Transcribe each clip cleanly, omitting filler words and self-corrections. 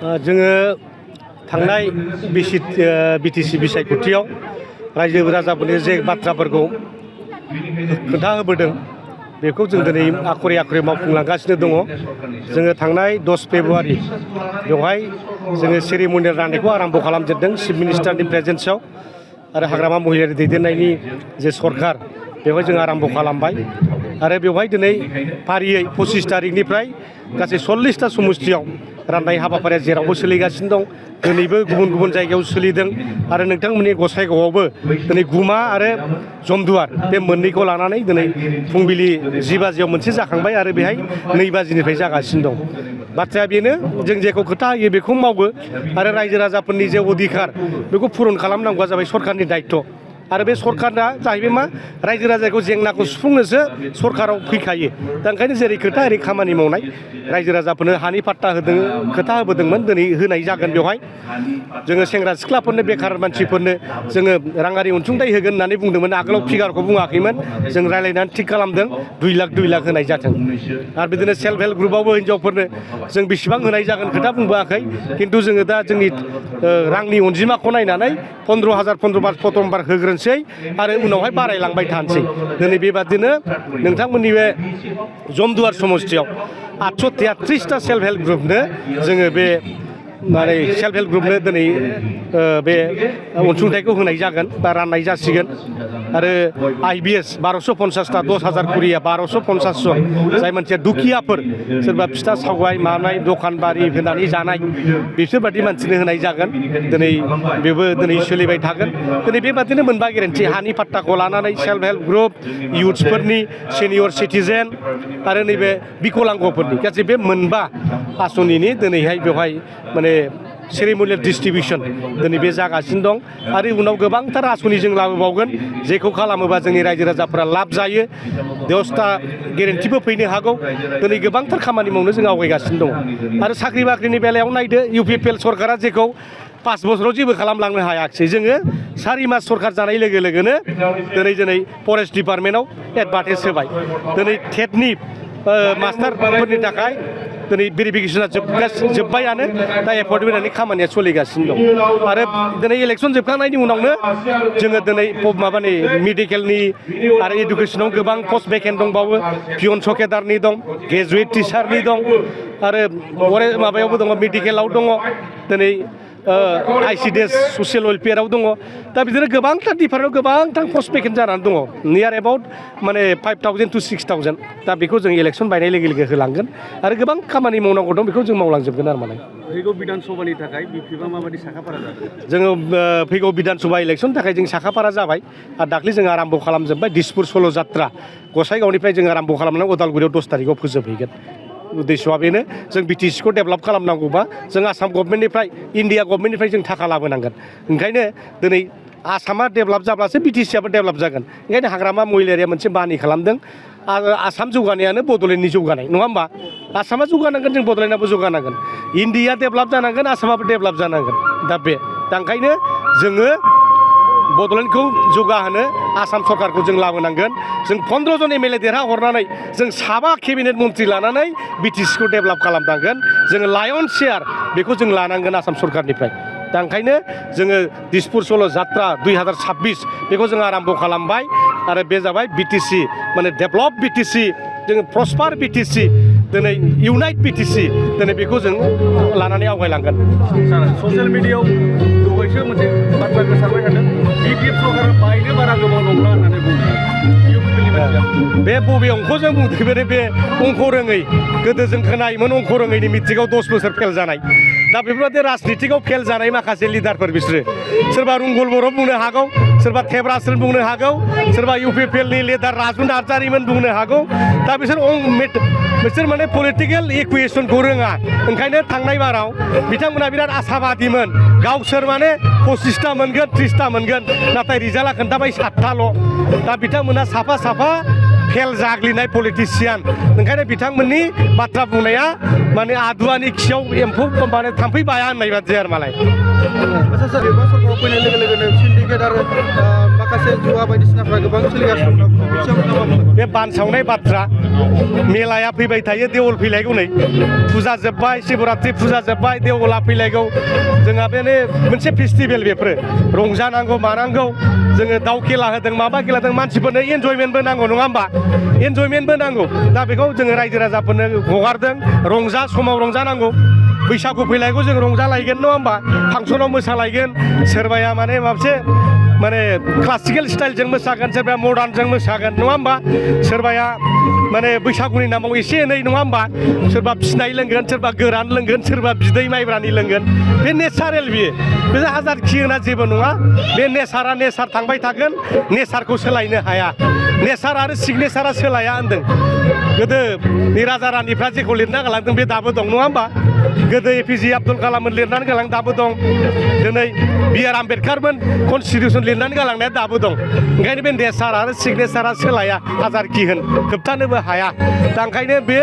जोङो थांनाय बिटिसि बिसायख'थियाव रायजो राजाफोरनि जे बाथ्राफोरखौ खोन्थाहोबोदों बेखौ जों दिनै आखरे आखरे मावफुंलांगासिनो दङ। जोङो थांनाय 10 फेब्रुवारि बेवहाय जोङो सेरिमनियेल राननायखौ आराम्भ खालामजेनदों चिफ मिनिस्टारनि प्रेजेन्सआव आरो हाग्रामा महिलारि दैदेननायनि जे सरकार बेवहाय जों आराम्भ खालामबाय आरो बेवहाय दिनै फारियै 25 तारिखनिफ्राय गासै 40टा समस्तियाव राननाय हाबाफारिया जेरावबो सोलिगासिनो दं। दिनैबो गुबुन गुबुन जायगायाव सोलिदों आरो नोंथांमोननि गसाइगावआवबो दिनै गुमा आरो जमदुवार बे मोननैखौ लानानै दिनै फुंबिलि 10 बाजियाव मोनसे जाखांबाय आरो बेहाय 2 बाजिनिफ्राय जागासिनो दं। बाथ्राया बेनो जों जेखौ खोथा होयो बेखौ मावो आरो रायजो राजाफोरनि जे अधिकार बेखौ पुरन खालामनांगौआ जाबाय सरकारनि दायित्व आरो बे सरकारना जाहैबाय मा रायजो राजाखौ जेंनाखौ सुफुंनोसो सरकाराव फैखायो। दा ओंखायनो जेरै खोथा ओरै खामानि मावनाय रायजो राजाफोरनो हानि पाट्टा होदों खोथा होबोदोंमोन दिनै होनाय जागोन। बेवहाय जोङो सेंग्रा सिख्लाफोरनो बेखार मानसिफोरनो जोङो राङारि अनसुंथाइ होगोन होननानै बुंदोंमोन। आगोलाव फिगारखौ बुङाखैमोन जों रायज्लायनानै थिग खालामदों 2 लाख होनाय जाथों आरो बिदिनो सेल्फ हेल्प ग्रुपआवबो हिनजावफोरनो जों बेसेबां होनाय जागोन खोथा बुंबोआखै खिन्थु जोङो दा जोंनि रांनि अनजिमाखौ नायनानै 15,000 प्रथमबार होग्रोनोसै आरो उनावहाय बारायलांबाय थानोसै। दिनै बेबादिनो नोंथांमोननि बे जमदुवार समस्तियाव 833टा सेल्फ हेल्प ग्रुपनो जोङो बे सेल्फ हेल्प ग्रुपनो दिनै बे अनसुंथाइखौ होनाय जागोन बा राननाय जासिगोन आरो IBS 1250टा 10,000 कुरिया 1250 जन जाय मानसिया दुखियाफोर सोरबा फिथा सावबाय मानाय दखान बारि होनानै जानाय बिसोरबादि मानसिनो होनाय जागोन। दिनै बेबो दिनै सोलिबाय थागोन। दिनै बेबादिनो मोनबा गेरेन्टि हानि पाट्टाखौ लानानै सेल्फ हेल्प ग्रुप इयुथ्सफोरनि सिनियर सिटिजेन आरो नैबे बिकलांगफोरनि गासै बे मोनबा आसनिनि दिनैहाय बेवहाय सेरिमनियेल डिस्ट्रिबिउसन दिनै बे जागासिनो दं आरो उनाव गोबांथार आसनि जों लाबोबावगोन जेखौ खालामोबा जोंनि रायजो राजाफोरा लाब जायो। 10टा गेरेन्टिबो फैनो हागौ। दिनै गोबांथार खामानि मावनो जों आवगायगासिनो दङ आरो साख्रि बाख्रिनि बेलायाव नायदो UPPL सरकारा जेखौ 5 बोसोराव जेबो खालामलांनो हायाखिसै। जोङो 4 मास सरकार जानाय लोगो लोगोनो दिनै फरेस्ट डिपार्टमेन्टआव एडभार्टाइज होबाय। दिनै टेटनि मास्टारफोरनि थाखाय दिनै भेरिफिकेसना जोब्बायानो दा एपइन्टमेन्टनि खामानिया सोलिगासिनो दं आरो दिनै इलेक्सन जोबखांनायनि उनावनो जोङो दिनै मेडिकेलनि आरो इडुकेसनाव गोबां पस्ट भेकेन्ट दंबावो। पियन सकेदारनि दं, ग्रेजुवेट टिचारनि दं आरो माबायावबो दङ मेडिकेलाव दङ दिनै ICDS ससियेल वेलफेयाराव दङ। दा बिदिनो गोबांथार डिपार्टमेन्टआव गोबांथार पस्ट भेकेन्ट जानानै दङ नियार एबाउट 5,000 to 6,000। दा बेखौ जों इलेक्सन बायनाय लोगो लोगो होलांगोन आरो गोबां खामानि मावनांगौ दं बेखौ जों मावलांजोबगोन आरो फैगौ बिधान सभानि थाखाय बिफिबा माबायदि साखाफारा जागोन? जोङो फैगौ बिधान सभा इलेक्सननि थाखाय जों साखाफारा जाबाय आरो दाख्लै जों आराम्भ खालामजोब्बाय। दिसपुर सल' जात्रा गसाइगावनिफ्राय जों आराम्भ खालामनानै उदालगुरियाव 10 तारिखआव फोजोबहैगोन। उद्देश्यआ बेनो जों बिटिसिखौ डेभेलप खालामनांगौबा जों आसाम गभर्नमेन्टनिफ्राय इन्डिया गभर्नमेन्टनिफ्राय जों थाखा लाबोनांगोन। ओंखायनो दिनै आसामा डेभेलप जाब्लासो बिटिसिआबो डेभेलप जागोन। ओंखायनो हाग्रामा महिलारिया मोनसे बानि खालामदों आसाम जौगानायानो बड'लेण्डनि जौगानाय नङा होमबा? आसामा जौगानांगोन जों बड'लेण्डआबो जौगानांगोन। इन्डिया डेभेलप जानांगोन आसामाबो डेभेलप जानांगोन। दा ओंखायनो जोङो बड'लेण्डखौ जौगाहोनो आसाम सरकारखौ जों लाबोनांगोन। जों 15 जन MLA देरहाहरनानै जों 7 केबिनेट मन्थ्रि लानानै बिटिसिखौ डेभेलप खालामनांगोन। जोङो लायन शेयार बेखौ जों लानांगोन आसाम सरकारनिफ्राय। दा ओंखायनो जोङो दिसपुर सल' जात्रा 2026 बेखौ जों आराम्भ खालामबाय आरो बे जाबाय बिटिसि डेभेलप बिटिसि जोङो प्रस्पार बिटिसि दिनै इउनाइट बिटिसि दिनै बेखौ जों लानानै आवगायलांगोन। ससियेल मिडियायाव दहायसो मोनसे बाथ्रा गोसारबाय थादों BPF सरकारा बायनो बारा गोबाव नंला होननानै बुंदों। बे बबे अंखजों बुंदों बे अंख रोङै गोदो जों खोनायोमोन अंख रोङैनि मिटिङाव 10 बोसोर फेल जानाय। दा बेफोरबायदि राजनितिकआव फेल जानाय माखासे लिडारफोर बिसोरो सोरबा रुंगल बर' बुंनो हागौ, सोरबा थेब्रासोन बुंनो हागौ, सोरबा UPPLनि लिडार राजुन नार्जारिमोन बुंनो हागौ। दा बिसोर पलिटिकेल इकुवेसनखौ रोङा। ओंखायनो थांनाय बाराव बिथांमोना बिराद आसाबादिमोन गावसोर 25टा मोनगोन 30टा मोनगोन नाथाय रिजाल्टआ खोन्थाबाय 7टाल'। दा बिथांमोना साफा फेल जाग्लिनाय पलिटिसियान ओंखायनो बिथांमोननि बाथ्रा बुंनाया माने आदुवानि खियाव एम्फौ माने थाम्फै बाया होननाय बादि आरो मालाय आच्चा सार एबा सरकाराव फैनाय लोगो लोगोनो सिन्डिकेट आरो माखासे जुवा बायदिसिनाफ्रा गोबां सोलिगासिनो दं बे बानसावनाय बाथ्रा मेलाया फैबाय थायो देवल फैलायगौ नै फुजा जोब्बाय शिबरात्रि फुजा जोब्बाय देवला फैलायगौ जोंहा बेनो मोनसे फेस्टिभेल बेफोरो रंजानांगौ मानांगौ जोङो दाउ खेला होदों माबा खेला होदों मानसिफोरनो एन्जयमेन्टबो नांगौ नङा होमबा एन्जयमेन्टबो नांगौ दा बेखौ जोङो रायजो राजाफोरनो हगारदों रंजा समाव रंजानांगौ बैसागु फैलायगौ जों रंजालायगोन नङा होमबा फांसनाव मोसालायगोन सोरबाया माने माबसे माने क्लासिकेल स्टाइलजों मोसागोन सोरबाया मडार्नजों मोसागोन नङा होमबा सोरबाया माने बैसागुनि नामाव एसे एनै नङा होमबा सोरबा फिनाय लोंगोन सोरबा गोरान लोंगोन सोरबा बिदै माइब्रानि लोंगोन बे नेचारेल बियो बे हाजार खियोना जेबो नङा बे नेचारा नेचार थांबाय थागोन नेचारखौ सोलायनो हाया नेचार आरो सिगनेचारा सोलाया होनदों गोदो नै राजा रानिफ्रा जेखौ लिरना गालांदों बे दाबो दं नङा होमबा गोदो एपिजे आब्दुल कालाममोन लिरनानै गालां दाबो दं दिनै बि.आर. आम्बेदकारमोन कनस्टिटिउसन लिरनानै गालांनाया दाबो दं ओंखायनो बे नेचार आरो सिगनेचारा सोलाया हाजारखि होन होबथानोबो हाया दा ओंखायनो बे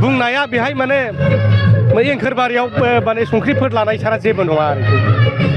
बुंनाया बेहाय माने एंखोरबारियाव माने संख्रिफोर लानाय सारा जेबो नङा आरोखि